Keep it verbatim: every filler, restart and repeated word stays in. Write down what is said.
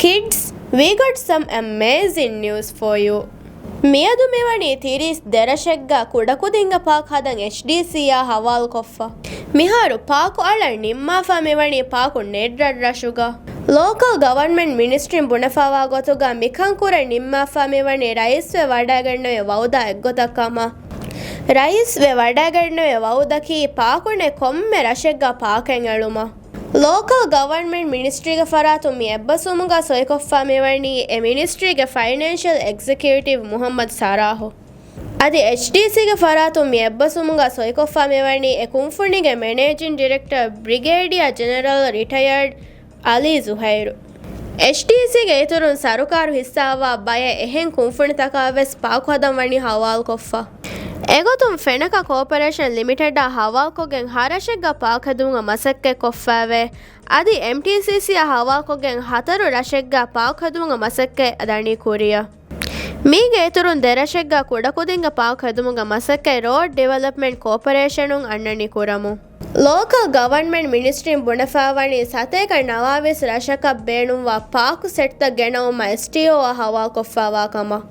Kids, we got some amazing news for you. މިއަދު މިވަނީ ތިރީސް ދެ ރަށެއްގަ ކުޑަކުދިންގެ ޕާކް ހަދަން އެޗްޑީސީއާ ހަވާލުކޮށްފަ. މިހާރު ޕާކު އަޅަން ނިންމާފަ މިވަނީ ޕާކު ނެތް ރަށްރަށުގަ. ލޯކަލް ގަވަރންމަންޓް މިނިސްޓްރީން ބުނެފައިވާ ގޮތުގަ މިކަން ކުރަން ނިންމާފަ މިވަނީ ރައީސްވެ ވަޑައިގެންނެވި ވައުދާ އެއްގޮތަށް ކަމަށް. ރައީސްވެ ވަޑައިގެންނެވި ވައުދަކީ ޕާކު ނެތް ކޮންމެ ރަށެއްގަ ޕާކެއް އެޅުމަށް. ލޯކަލް ގަވަރންމަންޓް މިނިސްޓްރީގެ ފަރާތުން މި އެއްބަސްވުމުގަ ސޮއިކޮށްފަ މިވަނީ އެ މިނިސްޓްރީގެ ފައިނޭންޝަލް އެގްޒެކިއުޓިވް މުހައްމަދު ސަރާހު. އަދި އެޗްޑީސީގެ ފަރާތުން މި އެއްބަސްވުމުގަ ސޮއިކޮށްފަ މިވަނީ އެ ކުންފުނީގެ މެނޭޖިން ޑިރެކްޓަރ ބްރިގޭޑިއާ ޖެނެރަލް ރިޓަޔާޑް އަލީ ޒުހައިރު. އެޗްޑީސީގެ އިތުރުން ސަރުކާރު ހިއްސާވާ ބައެއް އެހެން ކުންފުނިތަކާވެސް ޕާކު ހަދަން ވަނީ ހަވާލުކޮށްފަ. އެގޮތުން ފެނަކަ ކޯޕަރޭޝަން ލިމިޓެޑާ ހަވާލުކޮށްގެން ހަ ރަށެއްގަ ޕާކު ހެދުމުގެ މަސައްކަތް ކޮށްފައެވެ. އަދި އެމްޓީސީސީއާ ހަވާލުކޮށްގެން ހަތަރު ރަށެއްގަ ޕާކު ހެދުމުގެ މަސައްކަތް ދަނީ ކުރިއަށް. މީގެ އިތުރުން ދެ ރަށެއްގަ ކުޑަކުދިންގެ ޕާކު ހެދުމުގެ މަސައްކަތް ރޯޑް ޑިވެލޮޕްމަންޓް ކޯޕަރޭޝަނުން އަންނަނީ ކުރަމުން. ލޯކަލް ގަވަރންމަންޓް މިނިސްޓްރީން ބުނެފައިވަނީ ސަތޭކަ ނަވާވީސް ރަށަކަށް ބޭނުންވާ ޕާކު ސެޓްތައް ގެނައުމަށް އެސްޓީއޯއާ ހަވާލުކޮށްފައިވާ ކަމަށް.